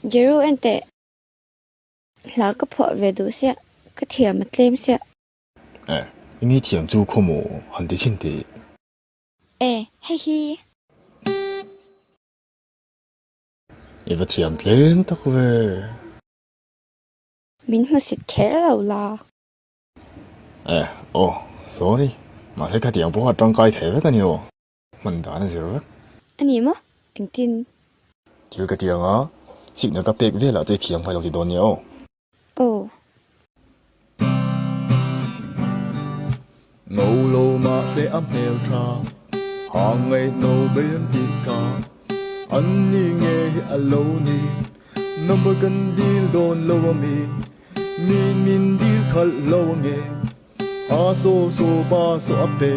Jeru enteh, hla ka phuah ve duh siah, ka thiam a tlem siah. E, i ngi thiam chu khaw maw han ti chhin teh. E, hei hi. I va thiam tlem tak ve. Min hmusit kher lo la. E, aw, sorry, mahse khatiang pawh a tangkai thei vek a ni aw. Hman dan a zir vek. A ni maw? Engtin? Thil ka tiang a, signal ka pek velah che thiam ngai lo ti dawn nia aw. Aw. Ngo lo mahse a hmel tha, hang ngaih no bei an tih kha, an ni nge hi a lo ni, number kan dil dawn lo a mi, min min dil khalh lo ange, a saw saw pa saw a pe.